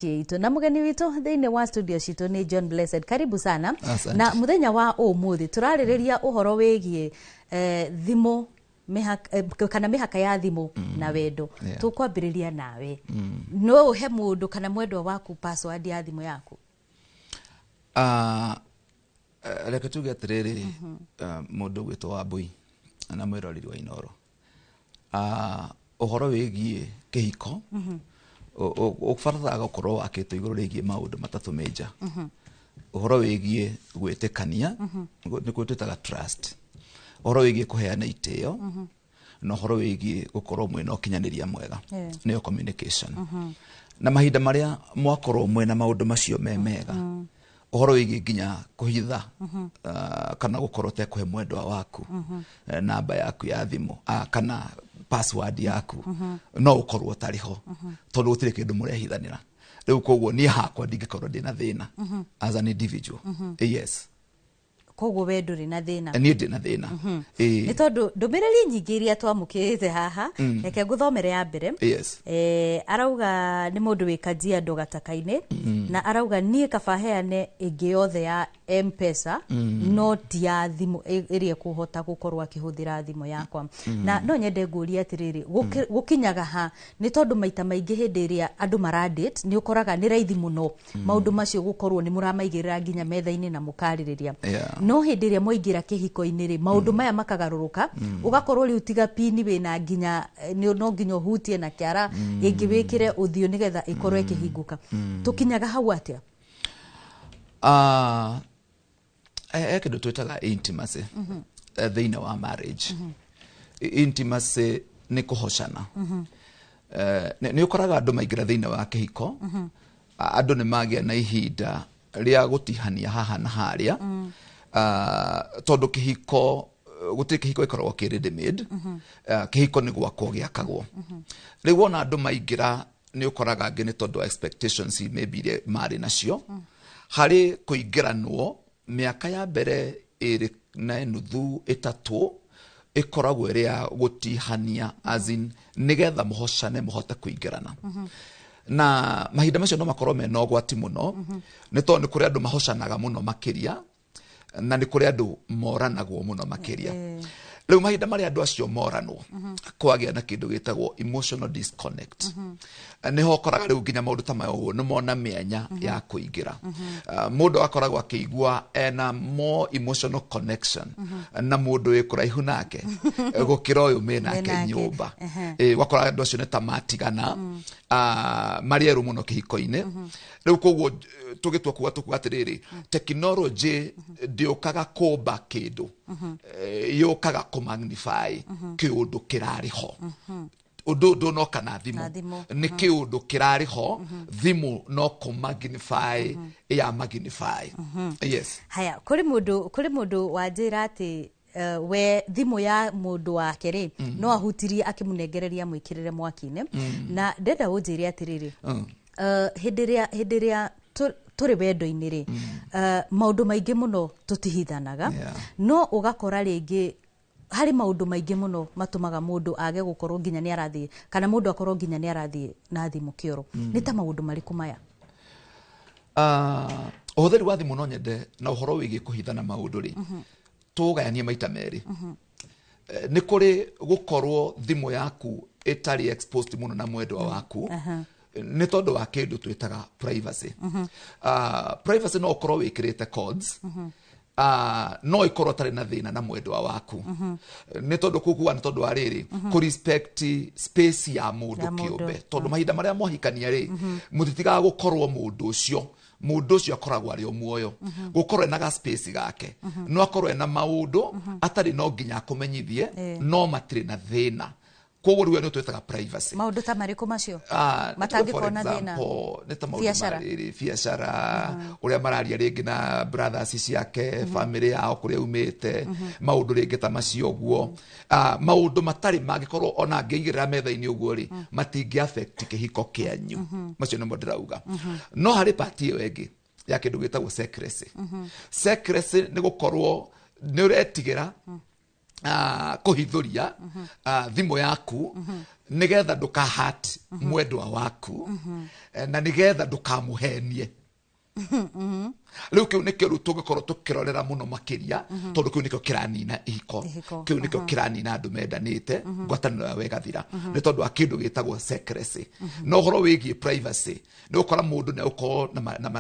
Itũ na mũgeni witũ thĩinĩ wa studio citũ nĩ John Blessed, karibu sana. Asante. Na mũthenya wa ũmũthĩ tũrarĩrĩria ũhoro wĩgiĩ thimũ mĩhaka, kana mĩhaka ya thimũ na wendo. Tũkwambĩrĩria nawe, no ũhe mũndũ kana mwendwa waku password ya thimũ yaku? Ah, reke tuge atĩrĩrĩ, mũndũ gwĩtwo Wambui na mwĩroreri wa Inoro, ũhoro wĩgiĩ kĩhiko ũbataraga gũkorwo wakĩtwo igũrũ rĩgiĩ maũndũ matatũ major. Ũhoro wĩgiĩ gwĩtĩkania, nĩkuo twĩtaga trust, ũhoro wĩgiĩ kũheana itĩo, na ũhoro wĩgiĩ gũkorwo mwĩna ũkinyanĩria mwega, nĩyo communication. Na mahinda marĩa mwakorwo mwĩna maũndũ macio me mega, ũhoro wĩgiĩ nginya kũhitha kana gũkorwo ũtekũhe mwendwa waku namba yaku ya thimũ kana password yaku no ũkorwo ũtarĩ ho, tondũ gũtirĩ kĩndũ mũrehithanĩra rĩu. Koguo niĩ hakwa ndingĩkorwo ndĩna thĩna as an individual, yes. Koguo we ndũrĩ na thĩna? Niĩ ndĩ na thĩna. Nĩ tondũ ndũmĩrĩri nyingĩ iria twamũkĩrĩte haha, reke ngũthomere ya mbere. Arauga nĩ mũndũ wĩ Kajiado gataka-inĩ, na arauga, "Niĩ kaba heane ĩngĩ yothe ya M-Pesa, no ti ya thimũ ĩrĩa ĩkũhota gũkorwo akĩhũthĩra thimũ yakwa." Na no nyende ngũrie atĩrĩrĩ, gũkinyaga ha? Nĩ tondũ maita maingĩ hĩndĩ ĩrĩa andũ maradate, nĩ ũkoraga nĩ raithi mũno maũndũ macio gũkorwo nĩ mũramaigĩrĩra nginya metha-inĩ na mũkarĩrĩria. No hĩndĩ ĩrĩa mwaingĩra kĩhiko-inĩ rĩ, maũndũ maya makagarũrũka, ũgakorwo rĩu tiga pin wĩna nginya no nginya ũhutie na kĩara ĩngĩ wĩkĩre ũthiũ nĩgetha ĩkorwo ĩkĩhingũka. Tũkinyaga hau atĩa? He kĩndũ twĩtaga intimacy thĩinĩ wa marriage. Intimacy nĩ kũhocana. Nĩ ũkoraga andũ maingĩra thĩinĩ wa kĩhiko, andũ nĩ magĩa na ihinda rĩa gũtihania haha na harĩa. Tondũ kĩhiko, gũtirĩ kĩhiko gĩkoragwo kĩ ready made. Kĩhiko nĩ gwakwo gĩakagwo. Rĩu wona andũ maingĩra, nĩ ũkoraga angĩ nĩ tondũ wa expectations maybe iria marĩ nacio harĩ kũingĩranwo, mĩaka ya mbere 2.5, 3 ĩkoragwo ĩrĩ ya gũtihania, as in nĩgetha mũhocane, mũhote kũingĩrana. Na mahinda macio no makorwo mena ũgwati mũno, nĩ tondũ nĩ kũrĩ andũ mahocanaga mũno makĩria na nĩ kũrĩ andũ moranagwo mũno makĩria. Rĩu mahinda marĩa andũ acio moranwo, kwagĩa na kĩndũ gĩtagwo emotional disconnect, nĩho ũkoraga rĩu nginya maũndũ ta maya ũguo nĩ mona mĩanya ya kũingĩra. Mũndũ akoragwo akĩigua ena more emotional connection na mũndũ wĩ kũraihu nake gũkĩra ũyũ menake Menake. nyũmba. Ũgakora andũ acio nĩ ta matigana marĩ erũ mũno kĩhiko-inĩ. Rĩu koguo tũgĩtua kuga, tũkuga atĩrĩrĩ, technology ndĩũkaga kũmba kĩndũ, yũkaga kũmagnify kĩũndũ kĩrarĩ ho. Ũndũ ndũnoka na thimũ. Na thimũ. Nĩ kĩũndũ kĩrarĩ ho, thimũ no kũmagnify ya magnify, yes. Haya, kũrĩ mũndũ wanjĩra atĩ we thimũ ya mũndũ wake rĩ, no ahutirie akĩmũnengereria mwĩkĩrĩre mwaki-inĩ. Na ndenda ũnjĩre atĩrĩrĩ, hĩndĩ ĩrĩa tũrĩ wendo-inĩ rĩ, maũndũ maingĩ mũno tũtihithanaga. No ũgakora rĩngĩ harĩ maũndũ maingĩ mũno matũmaga mũndũ age gũkorwo nginya nĩ arathiĩ, kana mũndũ akorwo nginya nĩ arathiĩ na thimũ kĩoro. Nĩ ta maũndũ marĩkũ maya? Ũhũthĩri wa thimũ, no nyende na ũhoro wĩgiĩ kũhithana maũndũ rĩ, tũgayanie maita merĩ. Nĩ kũrĩ gũkorwo thimũ yaku ĩtarĩ exposed mũno na mwendwa waku nĩ tondũ wa kĩndũ twĩtaga privacy. Privacy no ũkorwo wĩkĩrĩte codes, no ĩkorwo ũtarĩ na thĩna na mwendwa waku, nĩ tondũ kuga nĩ tondũ wa rĩrĩ kũ respect space ya mũndũ Ya mũndũ. kĩũmbe, tondũ mahinda marĩa mwahikania rĩ, mũtitigaga gũkorwo mũndũ ũcio akoragwo arĩ o muoyo, gũkorwo ena ga space gake, no akorwo ena maũndũ atarĩ no nginya akũmenyithie, no matirĩ na thĩna. Koguo rĩu nĩ twĩtaga privacy. Maũndũ ta marĩkũ macio Ah, nĩ tuge for matangĩkorwo na thĩna? example, nĩ ta maũndũ Biacara. ma rĩrĩ, biacara, ũrĩa mararia rĩngĩ na brothers ciake, family yao kũrĩa aumĩte, maũndũ rĩngĩ ta macio ũguo. Maũndũ matarĩ mangĩkorwo ona angĩigĩrĩra metha-inĩ ũguo rĩ, matingĩ affect kĩhiko kĩanyu. Macio nĩmo ndĩrauga. No harĩ part ĩyo ĩngĩ ya kĩndũ gĩtagwo secrecy. Secrecy nĩ gũkorwo nĩ ũretigĩra kũhithũria thimũ yaku. Nĩgetha ndũkahat mwendwa waku, na nĩgetha ndũkamũhenie. Rĩu kĩu nĩkĩo rĩu tũngĩkorwo tũkĩrorera mũno makĩria, tondũ kĩu nĩkĩo kĩranina ihiko. Ihiko, Kĩu nĩkĩo kĩranina andũ mendanĩte, ngwatanĩro yao ĩgathira nĩ tondũ wa kĩndũ gĩtagwo secrecy. Na ũhoro wĩgiĩ privacy, nĩ ũkora mũndũ nĩ ũkorwo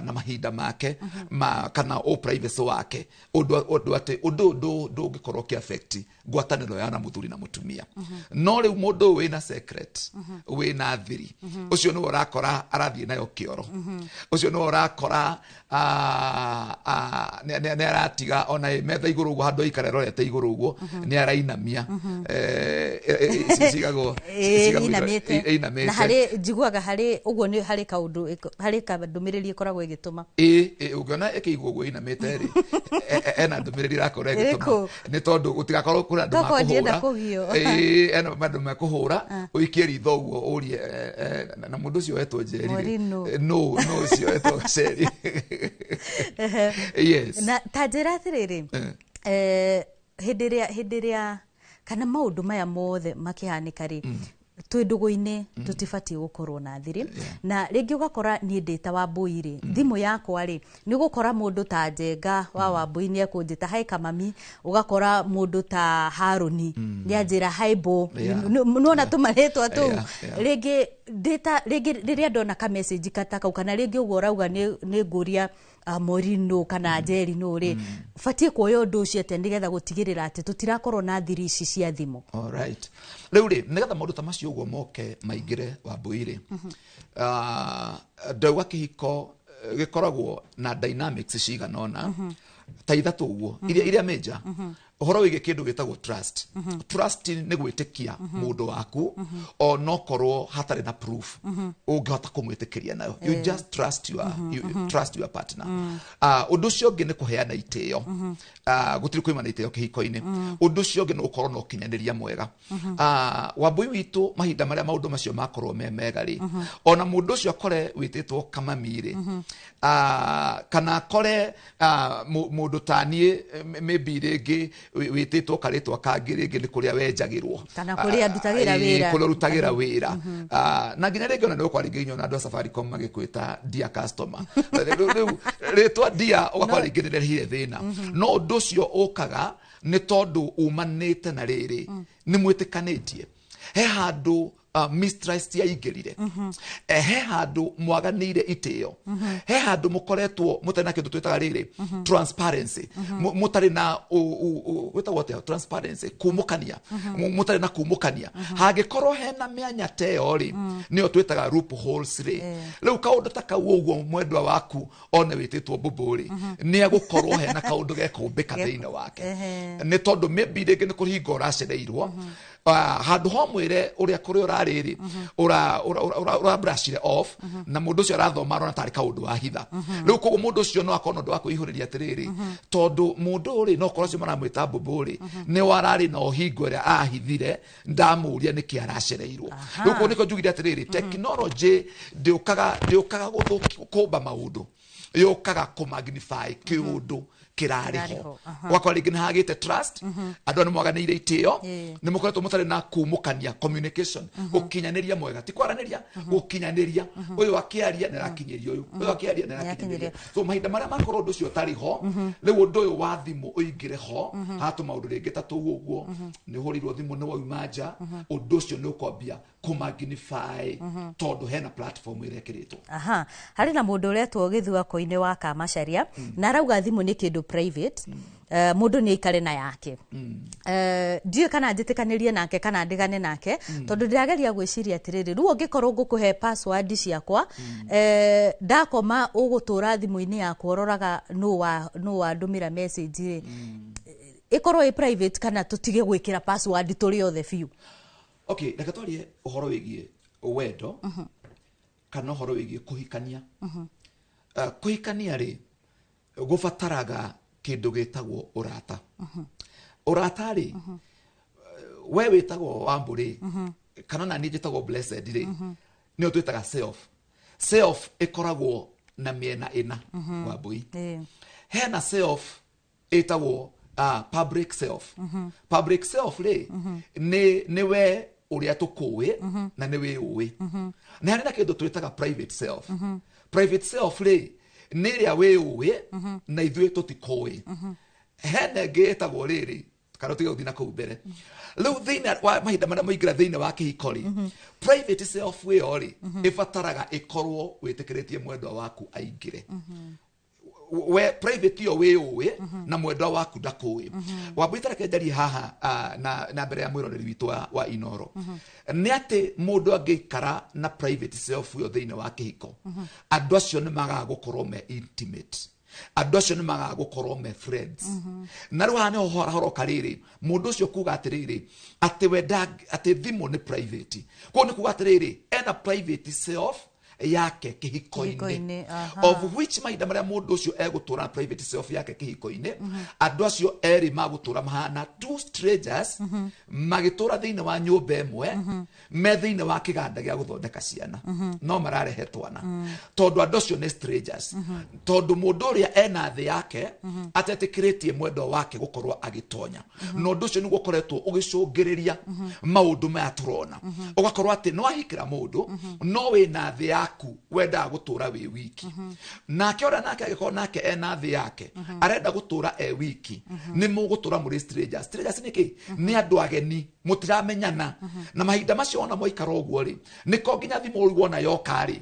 na mahinda make ma, kana o privacy wake, ũndũ atĩ ũndũ ũyũ ndũngĩkorwo ũkĩ affect ngwatanĩro ya na mũthuri na mũtumia. No rĩu mũndũ ũyũ wĩna secret, wĩna thiri, ũcio nĩwe ũrakora arathiĩ nayo kĩoro, ũcio nĩwe ũrakora nĩ aratiga ona ĩ metha igũrũ ũguo, handũ aikare arorete igũrũ ũguo, nĩ arainamia. Cigagwo cigagwo Inamĩte. Inamĩte. Na harĩ njiguaga harĩ ũguo nĩ harĩ kaũndũ harĩ ndũmĩrĩri ĩkoragwo ĩgĩtũma. Ĩ ũngĩona ĩkĩigwo ũguo inamĩte rĩ, ena ndũmĩrĩri ĩrakorwo ĩgĩtũma. Ĩrĩkũ? Nĩ tondũ gũtigakorwo kũrĩ andũ Tokorwo ndienda makũhũra. Kũgio. Ĩ, ena andũ mekũhũra, ũikie ritho ũguo ũrie, na mũndũ ũcio wetwo Njeri rĩ, Maureen nũ? Nũ ũcio wetwo Gaceri? Yes. Na ta njĩra atĩrĩrĩ, hĩndĩ ĩrĩa kana maũndũ maya mothe makĩhanĩka rĩ, twĩ ndũgũ-inĩ, tũtibatiĩ gũkorwo na thiri. Na rĩngĩ ũgakora niĩ ndĩ ta Wambũi rĩ, thimũ yakwa rĩ, nĩ ũgũkora mũndũ ta Njenga wa Wambũi nĩ ekũnjĩta, "Hi Kamami." Ũgakora mũndũ ta Harũni nĩ anjĩra, "Hi Bo." Nĩwona tũmarĩtwa tũu? Yeah. Rĩngĩ ndĩta rĩngĩ rĩrĩa ndona ka message kata kau, kana rĩngĩ ũguo ũrauga nĩ ngũria Maureen nũ kana Njeri nũ rĩ, batiĩ kuoya ũndũ ũcio atĩa nĩgetha gũtigĩrĩra atĩ tũtirakorwo na thiri ici cia thimũ? Alright. Rĩu rĩ, nĩgetha maũndũ ta macio ũguo moke maingĩre, Wambũi rĩ, ndauga kĩhiko gĩkoragwo na dynamics cigana ũna ta ithatũ ũguo, iria major. Ũhoro wĩgiĩ kĩndũ gĩtagwo trust. Trust nĩ gwĩtĩkia mũndũ waku onokorwo hatarĩ na proof ũngĩhota kũmwĩtĩkĩria nayo. You just trust your, you trust your partner. Ũndũ ũcio ũngĩ nĩ kũheana itĩo. Gũtirĩ kwĩma na itĩo kĩhiko-inĩ. Ũndũ ũcio ũngĩ nĩ gũkorwo na ũkinyanĩria mwega. Wambũi witũ, mahinda marĩa maũndũ macio makorwo me mega rĩ, ona mũndũ ũcio akore wĩtĩtwo Kamami rĩ, kana akore mũndũ ta niĩ, maybe rĩngĩ wĩtĩtwo karĩtwa kangĩ, rĩngĩ nĩ kũrĩa wenjagĩrwo. Kana kũrĩa ndutagĩra wĩra. Kũrĩa ũrutagĩra wĩra. Na nginya rĩngĩ ona nĩ ũgũkora rĩngĩ nginya ona andũ a Safaricom magĩkwĩta "dear customer". Rĩu rĩtwa "dear" ũgakora rĩngĩ nĩ rĩrehire thĩna. No ũndũ ũcio ũkaga nĩ tondũ umanĩte na rĩrĩ, nĩ mwĩtĩkanĩtie he handũ mistrust yaingĩrire, he handũ mwaganĩire itĩo, he handũ mũkoretwo mũtarĩ na kĩndũ twĩtaga rĩrĩ transparency, mũtarĩ na gwĩtagwo atĩa, transparency, kumũkania. Mũtarĩ na kumũkania. Hangĩkorwo hena mĩanya ta ĩyo rĩ, nĩyo twĩtaga loopholes rĩ. Rĩu kaũndũ ta kau ũguo, mwendwa waku one wĩtĩtwo mbũmbũ rĩ, nĩ egũkorwo hena kaũndũ gekũmbĩka thĩinĩ wake, nĩ tondũ maybe rĩngĩ nĩ kũhinga ũracereirwo. Handũ ho mwĩre ũrĩa kũrĩa ũrarĩ rĩ, ũra brushire off, na mũndũ ũcio arathoma arona tarĩ kaũndũ wahitha. Rĩu koguo mũndũ ũcio no akorwo na ũndũ wa kwĩihũrĩria atĩrĩrĩ, tondũ mũndũ ũyũ rĩ, no korwo acio maramwĩta mbũmbũ rĩ, nĩ wararĩ na ũhingo ĩrĩa ahithire, ndamũria nĩkĩ aracereirwo. Rĩu koguo nĩkĩo njugire atĩrĩrĩ, technology ndĩũkaga gũthũki kũmba maũndũ, yũkaga kũmagnify kĩũndũ kĩrarĩ Kĩrarĩ ho. ho, aha. Ũgakora rĩngĩ nĩ hagĩte trust, andũ aya nĩ mwaganĩire itĩo, nĩ mũkoretwo mũtarĩ na kumũkania, communication, gũkinyanĩria mwega, ti kwaranĩria, gũkinyanĩria. Ũyũ akĩaria nĩ arakinyĩria ũyũ, ũyũ akĩaria nĩ arakinyĩria. So mahinda marĩa makorwo ũndũ ũcio ũtarĩ ho, rĩu ũndũ ũyũ wa thimũ ũingĩre ho, hatũ maũndũ rĩngĩ ta tũu ũguo, nĩ ũhũrĩirwo thimũ, nĩ wauma nja, ũndũ ũcio nĩ ũkwambia kũmagnify tondũ hena platform ĩrekĩrĩtwo. Aha, harĩ na mũndũ ũretwo Gĩthuako-inĩ wa Kamacaria, na arauga thimũ nĩ kĩndũ private, mũndũ nĩ aikare na yake. Ndiũĩ kana njĩtĩkanĩrie nake kana ndigane nake, tondũ ndĩrageria gwĩciria atĩrĩrĩ, rĩu ũngĩkorwo ngũkũhe password ciakwa, ndakoma ũgũtũra thimũ-inĩ yakwa ũroraga nũ wandũmĩra message rĩ, ĩkorwo ĩ private kana tũtige gwĩkĩra password tũrĩ othe biũ? Okay, reke twarie ũhoro wĩgiĩ wendo kana ũhoro wĩgiĩ kũhikania. Kũhikania rĩ, gũbataraga kĩndũ gĩtagwo ũrata. Ũrata rĩ, we wĩtagwo Wambũ rĩ, kana nani njĩtagwo Blessed rĩ, nĩyo twĩtaga self. Self ĩkoragwo na mĩena ĩna, Wambũi. Hena self ĩtagwo public self. Public self rĩ, nĩ we Ũrĩa tũkũĩ na nĩ wĩũĩ. Nĩ harĩ na kĩndũ twĩtaga private self. Private self rĩ, nĩ ĩrĩa wĩũĩ na ithuĩ tũtikũĩ. Hena ĩngĩ ĩtagwo rĩrĩ, kana ũtige gũthiĩ na kũu mbere. Rĩu thĩinĩ wa mahinda marĩa maingĩra thĩinĩ wa kĩhiko rĩ, private self ĩyo rĩ, ĩbataraga ĩkorwo wĩtĩkĩrĩtie mwendwa waku aingĩre. We private ĩyo wĩũĩ na mwendwa waku ndakũĩ. Wambui, tareke njarie haha na mbere ya mwĩroreri witũ wa Inoro, nĩ atĩ mũndũ angĩikara na private self ĩyo thĩinĩ wa kĩhiko, andũ acio nĩ magaga gũkorwo me intimate, andũ acio nĩ magaga gũkorwo me friends. Na rĩu haha nĩho horoka rĩrĩ, mũndũ ũcio kuga atĩrĩrĩ, atĩ we atĩ thimũ nĩ private. Koguo nĩ kuga atĩrĩrĩ, ena private self yake kĩhiko-inĩ. Kĩhiko-inĩ, aha. Of which mahinda marĩa mũndũ ũcio egũtũra na private self yake kĩhiko-inĩ, andũ acio erĩ magũtũra mahana two strangers magĩtũra thĩinĩ wa nyũmba ĩmwe, me thĩinĩ wa kĩganda gĩa gũthondeka ciana, no mararehe twana, tondũ andũ acio nĩ strangers, tondũ mũndũ ũrĩa ena thĩ yake atetĩkĩrĩtie mwendwa wake gũkorwo agĩtonya. Na ũndũ ũcio nĩguo ũkoretwo ũgĩcũngĩrĩria maũndũ maya tũrona, ũgakorwo atĩ no ahikĩra mũndũ, no wĩna thĩ yaku wendaga gũtũra wĩ wiki, nake ũrĩa nake angĩkorwo nake ena thĩ yake arenda gũtũra e wiki, nĩ mũgũtũra mũrĩ strangers. Strangers nĩ kĩ? Nĩ andũ ageni mũtiramenyana. Na mahinda macio ona mwaikara ũguo rĩ, nĩko nginya thimũ rĩu wona yoka rĩ,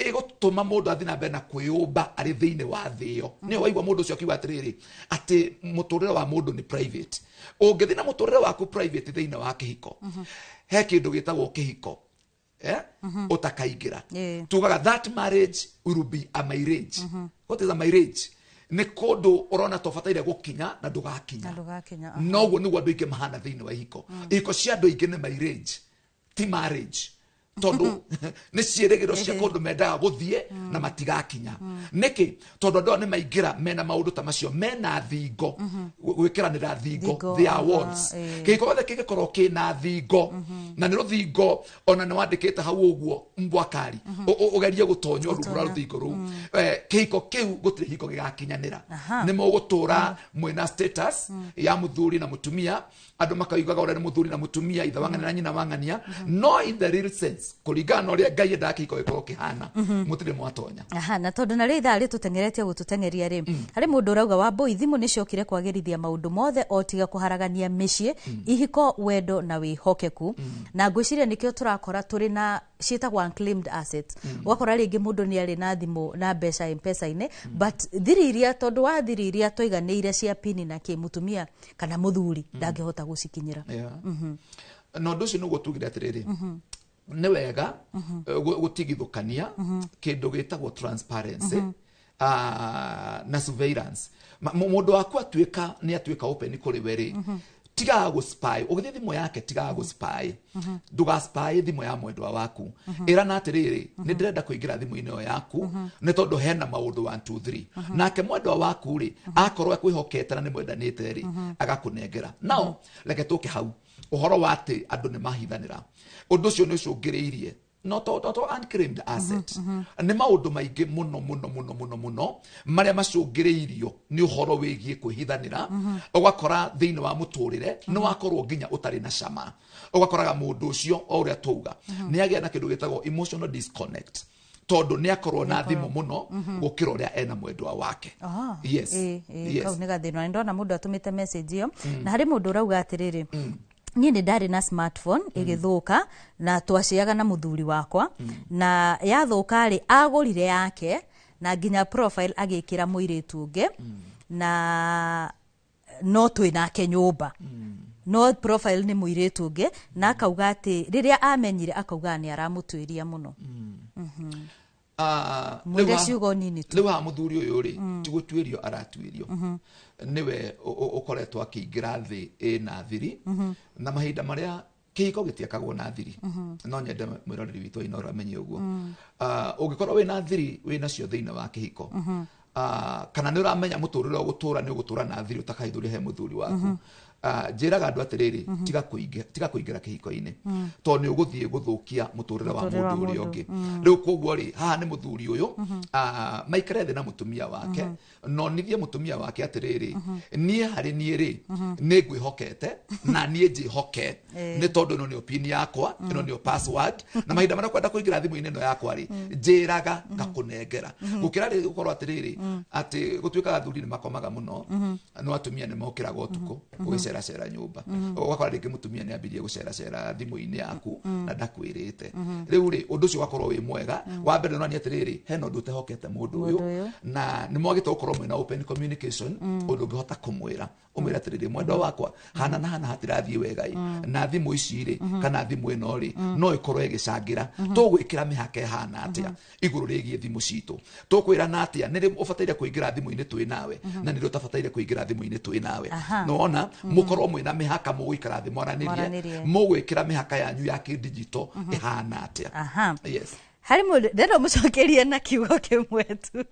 ĩgũtũma mũndũ athiĩ na mbere na kwĩyũmba arĩ thĩinĩ wa thĩ ĩyo. Nĩyo waigua mũndũ ũcio akiuga atĩrĩrĩ, atĩ mũtũrĩre wa mũndũ nĩ private. Ũngĩthiĩ na mũtũrĩre waku private thĩinĩ wa kĩhiko, he kĩndũ gĩtagwo kĩhiko, eh? Ũtakaingĩra. Tugaga that marriage will be a marriage. What is a marriage? Nĩ kũndũ ũrona ta ũbataire gũkinya na ndũgakinya. Na ndũgakinya, aha. Noguo nĩguo andũ aingĩ mahana thĩinĩ wa ihiko. Ihiko cia andũ aingĩ nĩ marriage, ti marriage, tondũ nĩ ciĩrĩgĩrĩro cia kũndũ mendaga gũthiĩ na matigakinya. Nĩkĩ? Tondũ andũ aya nĩ maingĩra mena maũndũ ta macio, mena thingo, gwĩkĩranĩra thingo. Thingo, They are walls. Kĩhiko gĩothe kĩngĩkorwo kĩna thingo, na nĩ rũthingo ona nĩ wandĩkĩte hau ũguo mbwa kari, ũgerie gũtonywo rungu rwa rũthingo rũu, kĩhiko kĩu gũtirĩ hiko gĩgakinyanĩra. Nĩ mũgũtũra mwĩna status ya mũthuri na mũtumia, andũ makaugaga ũrĩa nĩ mũthuri na mũtumia, ithe wang'ania na nyina wang'ania, no in the real sense, kũringana na ũrĩa Ngai endaga kĩhiko gĩkorwo kĩhana, mũtirĩ mwatonya. Aha, na tondũ na rĩu ithaa rĩtũteng'eretie gũtũteng'eria rĩ, harĩ mũndũ ũrauga, "Wambũi, thimũ nĩ ciokire kwagĩrithia maũndũ mothe o tiga kũharagania mĩciĩ, ihiko, wendo na wĩhokeku." Na ngwĩciria nĩkĩo tũrakora tũrĩ na ciĩtagwo unclaimed assets. Ũgakora rĩngĩ mũndũ nĩ arĩ na thimũ na mbeca M-Pesa-inĩ, but thiri iria, tondũ wa thiri iria twaiganĩire cia pini na kĩ, mũtumia kana mũthuri ndangĩhota gũcikinyĩra. Yeah. Na ũndũ ũcio nĩguo tugire atĩrĩrĩ, nĩ wega gũtigithũkania kĩndũ gĩtagwo transparency na surveillance. Mũndũ waku atuĩka nĩ atuĩka open kũrĩ we rĩ, tigaga gũ spy ũgĩthiĩ thimũ yake, tigaga gũ spy, ndũga spy thimũ ya mwendwa waku. Ĩrana atĩrĩrĩ, "Nĩ ndĩrenda kũingĩra thimũ-inĩ ĩyo yaku nĩ tondũ hena maũndũ 1 2 3." Nake mwendwa waku rĩ, akorwo ekwĩhokete na nĩ mwendanĩte rĩ, agakũnengera. Nao reke tũke hau ũhoro wa atĩ andũ nĩ mahithanĩra. Ũndũ ũcio nĩ ũcũngĩrĩirie no to unclaimed asset. Nĩ maũndũ maingĩ mũno mũno mũno mũno mũno marĩa macũngĩrĩirio nĩ ũhoro wĩgiĩ kwĩhithanĩra. Ũgakora thĩinĩ wa mũtũrĩre nĩ wakorwo nginya ũtarĩ na cama. Ũgakoraga mũndũ ũcio, o ũrĩa twauga, nĩ agĩa na kĩndũ gĩtagwo emotional disconnect, tondũ nĩ akorwo na thimũ mũno gũkĩra ũrĩa ena mwendwa wake. Yes. Ĩ, kau nĩ gathĩna. Nĩ ndona mũndũ atũmĩte message ĩyo, na harĩ mũndũ ũrauga atĩrĩrĩ, "Niĩ nĩ ndarĩ na smartphone ĩgĩthũka, na twaciaga na mũthuri wakwa, na yathũka rĩ, agũrire yake na nginya profile agĩkĩra mũirĩtu ũngĩ, na no twĩ nake nyũmba, no profile nĩ mũirĩtu ũngĩ." Na akauga atĩ rĩrĩa amenyire, akauga nĩ aramũtuĩria mũno. Mwĩre ciugo nini tu. Rĩu haha mũthuri ũyũ rĩ, ti gũtuĩrio aratuĩrio, nĩwe ũkoretwo akĩingĩra thĩ ĩna thiri. Na mahinda marĩa kĩhiko gĩtiakagwo na thiri, no nyende mwĩroreri witũ Inooro amenye ũguo. Ũngĩkorwo wĩna thiri wĩnacio thĩinĩ wa kĩhiko, kana nĩ ũramenya mũtũrĩre ũgũtũra nĩ ũgũtũra na thiri ũtakahithũria he mũthuri waku. Njĩraga andũ atĩrĩrĩ, tiga kũingĩra kĩhiko-inĩ tondũ nĩ ũgũthiĩ gũthũkia mũtũrĩre wa Mũtũrĩre wa mũndũ ũrĩa mũndũ. Ũngĩ. Rĩu koguo rĩ, haha nĩ mũthuri ũyũ maikare thĩ na mũtumia wake, nonithie mũtumia wake atĩrĩrĩ, niĩ harĩ niĩ rĩ, nĩ ngwĩhokete na niĩ njĩhoke, nĩ tondũ ĩno nĩyo pin yakwa, ĩno nĩyo password, na mahinda marĩa kwenda kũingĩra thimũ-inĩ ĩno yakwa rĩ, njĩraga ngakũnengera, gũkĩra rĩ gũkorwo atĩrĩrĩ, atĩ gũtuĩkaga athuri nĩ makomaga mũno, no atumia nĩ mokĩraga ũtukũ gũgĩceracera nyũmba, ũgakora rĩngĩ mũtumia nĩ ambirie gũceracera thimũ-inĩ yaku na ndakwĩrĩte. Rĩu rĩ, ũndũ ũcio ũgakorwo wĩ mwega. Wa mbere nĩ atĩrĩrĩ, hena ũndũ ũtehokete mũndũ ũyũ, Mũndũ ũyũ. Na nĩ mwagĩte gũkorwo mwĩna open communication, ũndũ ũngĩhota kũmwĩra, ũmwĩre atĩrĩrĩ, mwendwa wakwa, hana na hana hatirathiĩ wega ĩ, na thimũ ici rĩ, kana thimũ ĩno rĩ, no ĩkorwo ĩgĩcangĩra. Tũgwĩkĩra mĩhaka ĩhana atĩa igũrũ rĩgiĩ thimũ citũ? Tũkwĩrana atĩa nĩ rĩ ũbataire kũingĩra thimũ-inĩ twĩ nawe na nĩ rĩ ũtabataire kũingĩra thimũ-inĩ twĩ nawe? Nĩwona mũkorwo mwĩna mĩhaka, mũgũikara thĩ mwaranĩrie, Mwaranĩrie. Mũgwĩkĩra mĩhaka yanyu ya kĩdigito ĩhana atĩa? Yes. Harĩ mũndũ ndenda mũcokerie na kiugo kĩmwe tu.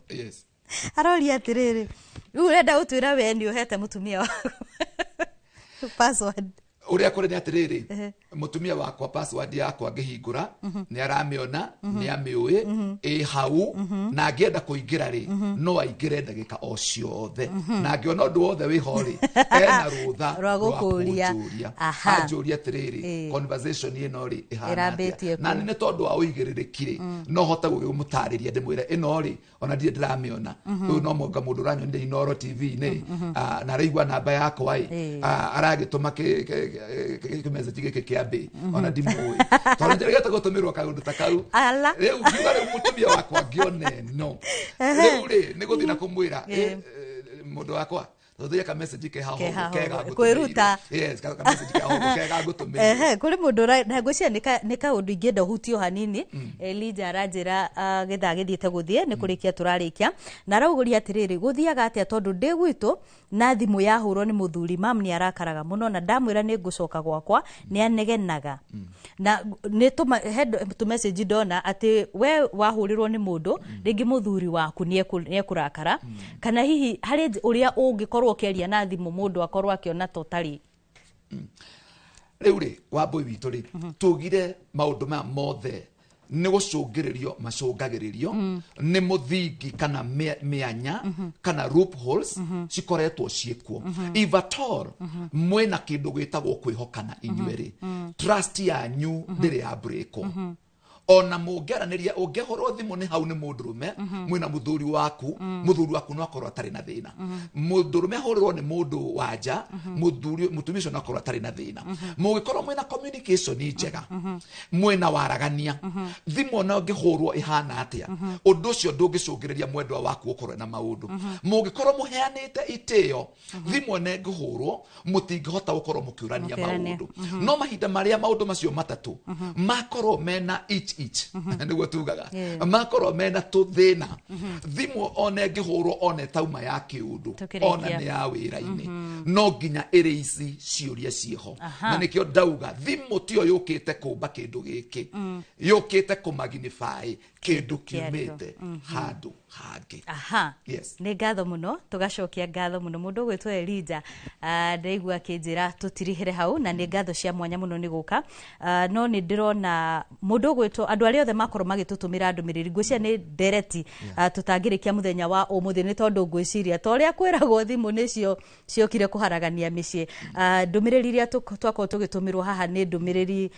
Aroria atĩrĩrĩ, rĩu ũrenda gũtwĩra we nĩ ũhete mũtumia waku password? Ũrĩa kũrĩ nĩ atĩrĩrĩ, mũtumia wakwa password yakwa ngĩhingũra nĩ aramĩona, nĩ amĩũĩ, ĩ hau, na angĩenda kũingĩra rĩ, no aingĩre ndagĩka o ciothe, na angĩona ũndũ wothe wĩho rĩ, ena rũtha Rwa gũkũria. Kũnjũria. Anjũria atĩrĩrĩ, conversation ĩno rĩ, ĩhana Ĩrambĩtie atĩa? Na kũ? nĩ tondũ wa ũigĩrĩrĩki rĩ, no hote gũgĩmũtarĩria, ndĩmwĩre ĩno rĩ, ona ndirĩ ndĩramĩona, ũyũ no mũnga mũndũ ũranyonire Inoro TV-inĩ, na araigua namba yakwa ĩ, aragĩtũma kĩmessage gĩkĩ kĩa mbĩ, ona ndimũĩ, tondũ njĩrĩgĩte gũtũmĩrwo kaũndũ ta kau. Ala. Rĩu ngiuga rĩu mũtumia wakwa ngĩone no rĩu rĩ, nĩ gũthiĩ na kũmwĩra, "Eh, mũndũ wakwa, tũthiĩ ka message ke haha Ke ũguo, haha kega ũguo. ngũtũmĩire." Kwĩruta. Yes, ka message ke haha ũguo kega ngũtũmĩire. Ehe, kũrĩ mũndũ na ngwĩciria nĩ kaũndũ ingĩenda ũhutio hanini. Elijah aranjĩra gĩthaa gĩthiĩte gũthiĩ, nĩ kũrĩkia tũrarĩkia, na araugũria atĩrĩrĩ, gũthiaga atĩa tondũ ndĩ gwitũ na thimũ yahũrwo nĩ mũthuri, mam nĩ arakaraga mũno, na ndamwĩra nĩ ngũcoka gwakwa nĩ anegenaga, na nĩ tũma he tũmessage ndona atĩ we wahũrĩrwo nĩ mũndũ rĩngĩ mũthuri waku nĩ ekũrakara, kana hihi harĩ ũrĩa ũngĩkorwo ũkĩaria na thimũ mũndũ akorwo akĩona ta ũtarĩ. Rĩu rĩ, wambũi witũ rĩ, tugire maũndũ maya mothe nĩ gũcũngĩrĩrio macũngagĩrĩrio nĩ mũthingi kana mĩanya kana loopholes cikoretwo ciĩkuo. If at all mwĩna kĩndũ gĩtagwo kwĩhokana inyuĩ rĩ, trust yanyu ndĩrĩ ya breakwo. Ona mũngĩaranĩria, ũngĩhũrwo thimũ nĩ hau nĩ mũndũrũme mwĩna mũthuri waku, mũthuri waku no akorwo atarĩ na thĩna. Mũndũrũme ahũrĩrwo nĩ mũndũ wa nja, mũthuri, mũtumia ũcio no akorwo atarĩ na thĩna. Mũngĩkorwo mwĩna communication njega, mwĩna waragania, thimũ ona ũngĩhũrwo ĩhana atĩa, ũndũ ũcio ndũngĩcũngĩrĩria mwendwa waku gũkorwo na maũndũ. Mũngĩkorwo mũheanĩte itĩo, thimũ ona ĩngĩhũrwo mũtingĩhota gũkorwo mũkĩũrania Mũkĩũrania. maũndũ. No mahinda marĩa maũndũ macio matatũ makorwo mena each each, nĩguo tugaga, makorwo mena tũthĩna, thimũ ona ĩngĩhũrwo ona ĩtauma ya kĩũndũ, Tũkĩrĩkia. ona nĩ ya wĩra-inĩ, no nginya ĩrĩ ici ciũria ciĩho. Na nĩkĩo ndauga thimũ tiyo yũkĩte kũmba kĩndũ gĩkĩ, yũkĩte kũmagnify kĩndũ Kĩario. kiumĩte handũ hangĩ. Yes. Nĩ ngatho mũno, tũgacokia ngatho mũno mũndũ ũgwĩtwo Elija. Ndaigua akĩnjĩra tũtirihĩre hau, na nĩ ngatho cia mwanya mũno nĩ gũka. No nĩ ndĩrona mũndũ ũgwĩtwo, andũ arĩa othe makorwo magĩtũtũmĩra ndũmĩrĩri, ngwĩciria nĩ ndereti tũtangĩrĩkia mũthenya wa ũmũthĩ, nĩ tondũ ngwĩciria ta ũrĩa kwĩragwo thimũ nĩcio ciokire kũharagania mĩciĩ. Ndũmĩrĩri iria twakorwo tũgĩtũmĩrwo haha nĩ ndũmĩrĩri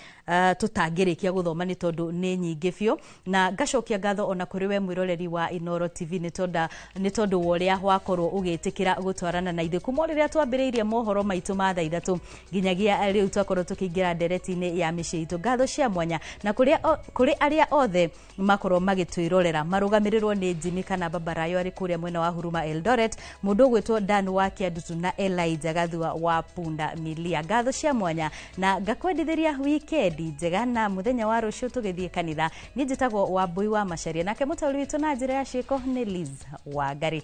tũtangĩrĩkia gũthoma nĩ tondũ nĩ nyingĩ biũ, na ngacokia ngatho ona kũrĩ we mwĩroreri wa Inoro TV nĩ tondũ wa ũrĩa wakorwo ũgĩtĩkĩra gũtwarana na ithuĩ kuma o rĩrĩa twambĩrĩirie mohoro maitũ ma thaa 3 nginyagia rĩu twakorwo tũkĩingĩra ndereti-inĩ ya mĩciĩ itũ. Ngatho cia mwanya na kũrĩ arĩa othe makorwo magĩtwĩrorera marũgamĩrĩrwo nĩ Jimmy kana Babarayo arĩ kũrĩa mwena wa Huruma Eldoret, mũndũ ũgwĩtwo Dan wa Kĩandutu na Elijah Gathua wa Punda Milia. Ngatho cia mwanya na ngakwendithĩria wikendi njega, na mũthenya wa rũciũ tũgĩthiĩ kanitha. Niĩ njĩtagwo Wambui wa Macaria, nake mũtaũri witũ na njĩra ya ciĩko nĩ Liz Wangari.